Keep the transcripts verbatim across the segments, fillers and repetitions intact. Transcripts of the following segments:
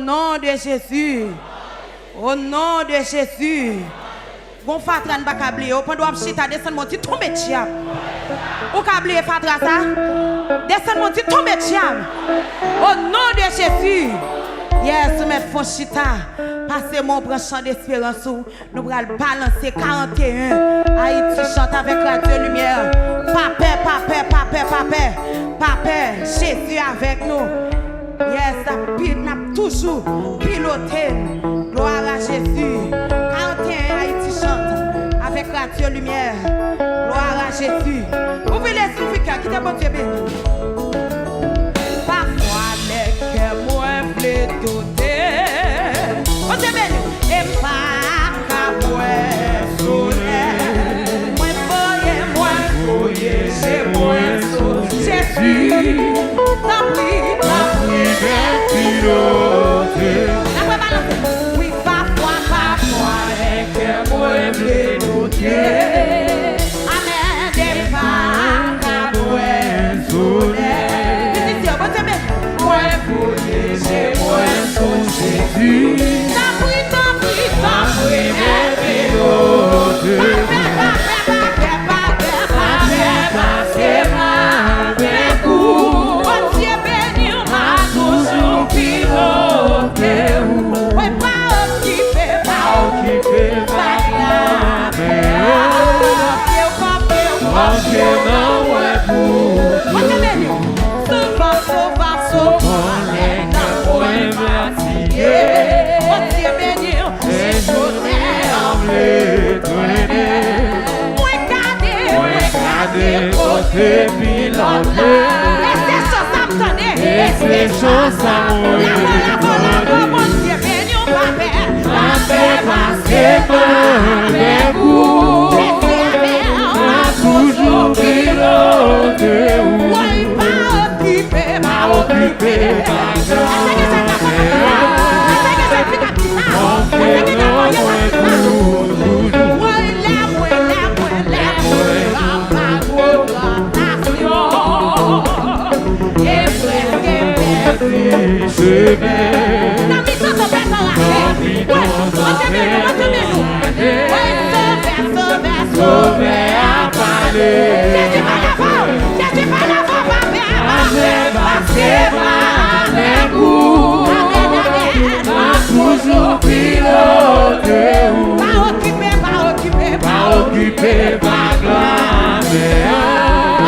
Nom de Jésus. Au nom de Jésus. Gon fatra n pa ka bliye. Ou pandan w ap chita, desann men w di, tonbe dyab. Ou ka bliye fatra sa? Desann men w di, tonbe dyab. Au nom de Jésus. Yes, ou mèt fon chita. Pase men w pran chan desperans ou. Nou pral balanse karanteyen. Ayiti chante avèk Radyo Limyè. Pa pè, pa pè, pa pè, pa pè. Pa pè, Jezi avèk nou. Yes, n ap pi-, n ap toujou pilote n. Gloire à Jésus. Karanteyen Ayiti chante avèk Radyo Limyè. Gloire à Jésus. Ouvri lespri, kite Bondye beni. Pafwa lè kè mwen vle doute. Bondye beni w. E m pa ka wè solèy. Mwen voye, mwen voye je mwen sou Jezi. Tanpri, tanpri, tanpri, pilote. N ap rebalanse. Wi, pafwa, pafwa, lè kè mwen vle doute. Amèn, e m pa ka wè solèy. Mizisyen, Bondye beni. Mwen voye je mwen sou Jezi. Tanpri, tanpri, tanpri, mèt pilote. Pa pè, pa pè, pa pè, pa pè, pa pè, paske m avèk ou. Bondye beni w, m a toujou pilote w. Mwen pa okipe, pa okipe, pa okipe. Kanpe w, kanpe w, kanpe w nan mwen pou toujou. Souvan, souvan, souvan, lè kè mwen fatige. Bondye beni w. E jounen an vle trennen. Mwen gade, mwen gade kote pilote. E se chan sa m tande. E se chan sa mwen tande. Bondye beni w, pa pè. Pa pè, paske m avèk ou. M a toujou pilote w. Woy, pa okipe, pa okipe. Èske gen sa k ap fè? Èske gen sa k ap fè? Konfye nan mwen pou toujou. Woy, lè mwen, lè mwen, lè mwen pa pa gwo tantasyon. E prèske pèdi chemen. Nan mitan tanpèt anraje. Woy, Bondye beni w, Bondye beni w. Woy, Sovè, Sovè, Sovè a pale. Jezi pale avè w. Jezi pale avè w, pa pè, pa pè, paske m avèk ou. Amèn, amèn. M a toujou pilote w. Pa okipe, pa okipe, pa okipe vag lanmè a.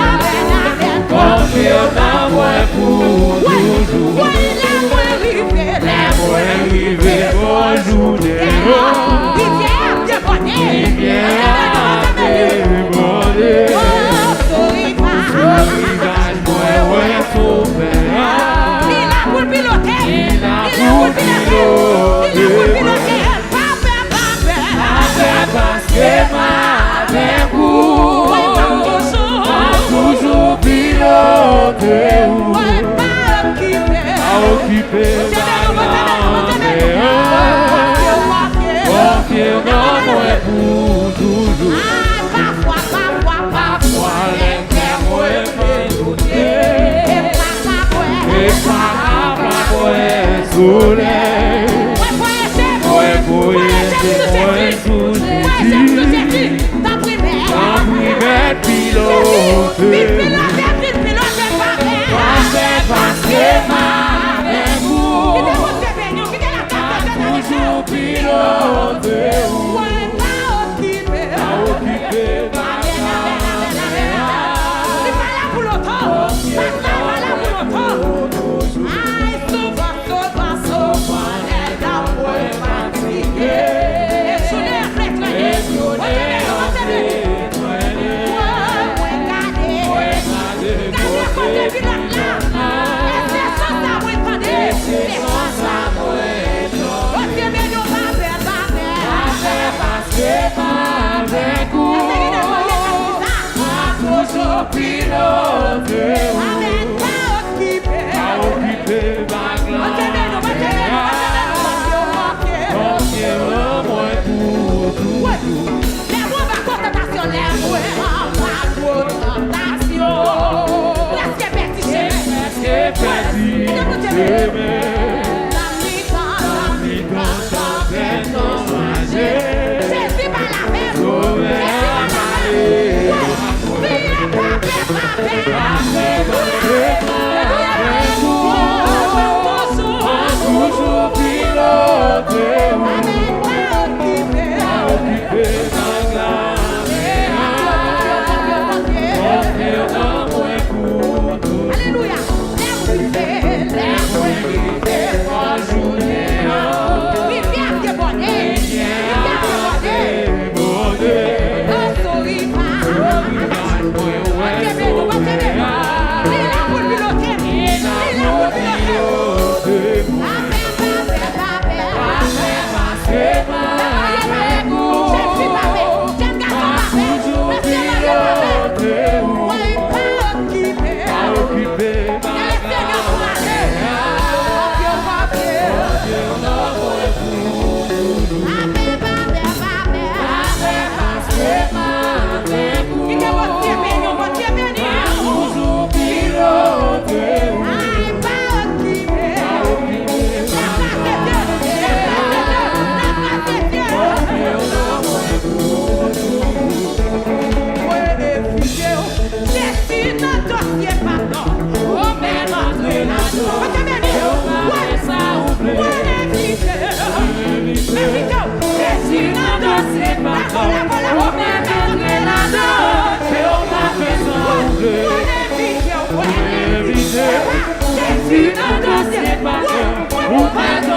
Amèn, amèn. Konfye w nan mwen pou toujou. Woy, lè mwen rive, lè mwen rive bò jounen an. Limyè ap debòde. Limyè ap debòde. Sou rivaj. Sou rivaj mwen wè Sovè a. Li la pou l pilote. Li la pou l pilote. Li la pou l pilote. Pa pè, pa pè. Pa pè paske m avèk ou. Mwen toujou. Mwen toujou pilote w. Mwen pa okipe. Pa okipe. Konfye w nan mwen pou toujou. Ay, pafwa, pafwa, pafwa, lè kè mwen vle doute. E pa ka kwè. E pa ka kwè solèy. Mwen voye je mwen. Mwen voye je mwen sou Jezi. Tanpri, mèt. Tanpri, mèt, pilote. Vin pilote, vin pilote, pa pè. Pa pè, paske m avèk ou. Kite Bondye beni w, kite la gras de Dye nan mitan w. Toujou pilote w. Woy, pa okipe. Pa okipe, pa okipe. Amèn, amèn, amèn, amèn. Li pa la pou lontan. Pastè pa la pou lontan. Ay, souvan, souvan, souvan, lè nanm mwen fatige. E jounen an vle trennen. Bondye beni w, Bondye beni w. Woy, mwen gade. Gade kote pilòt la. E se chan sa mwen tande. Se chan sa mwen tande. Bondye beni w, pa pè, pa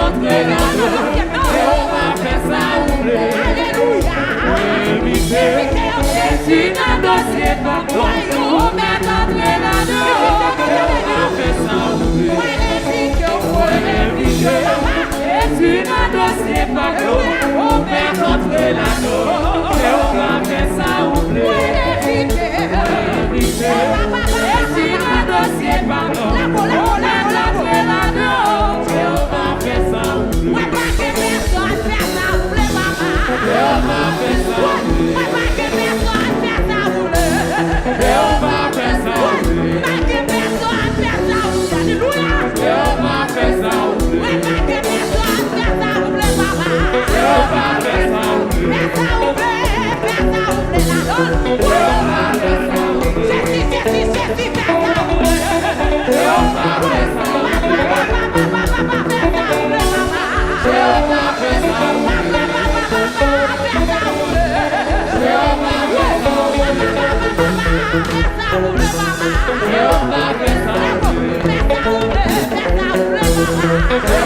Antre ladan, Jewova fè sa ou vle. Alelouya. Envite Jezi nan dosye pa nou. Ou mèt antre ladan. Jewova fè sa ou vle. Mwen envite w, mwen envite w, papa. Jezi nan dosye pa nou. Ou mèt antre ladan. Jewova fè sa ou vle. Mwen envite. Mwen envite. Jezi nan dosye pa nou. Ou mèt antre ladan. Jewova fè sa ou vle. Mwen pa gen pèsòn, fè sa ou vle, papa. Jewova fè sa ou vle. Mwen pa gen pèsòn, fè sa ou vle. Jewova fè sa ou vle. Mwen pa gen pèsòn, fè sa ou vle. Alelouya. Jewova fè sa ou vle. Mwen pa gen pèsòn, fè sa ou vle, papa. Jewova fè sa ou vle. Fè sa ou vle, fè sa ou vle, ladan. Jewova fè sa ou vle. Jezi, Jezi, Jezi, fè sa ou vle. Jewova fè sa ou vle. Papa, papa, papa, papa, fè sa ou vle, papa. Jewova fè sa ou vle. Papa, papa, papa, fè sa ou vle. Jewova fè sa ou vle. Papa, papa, papa, fè sa ou vle, papa. Jewova fè sa ou vle. Fè sa ou vle, fè sa ou vle, papa.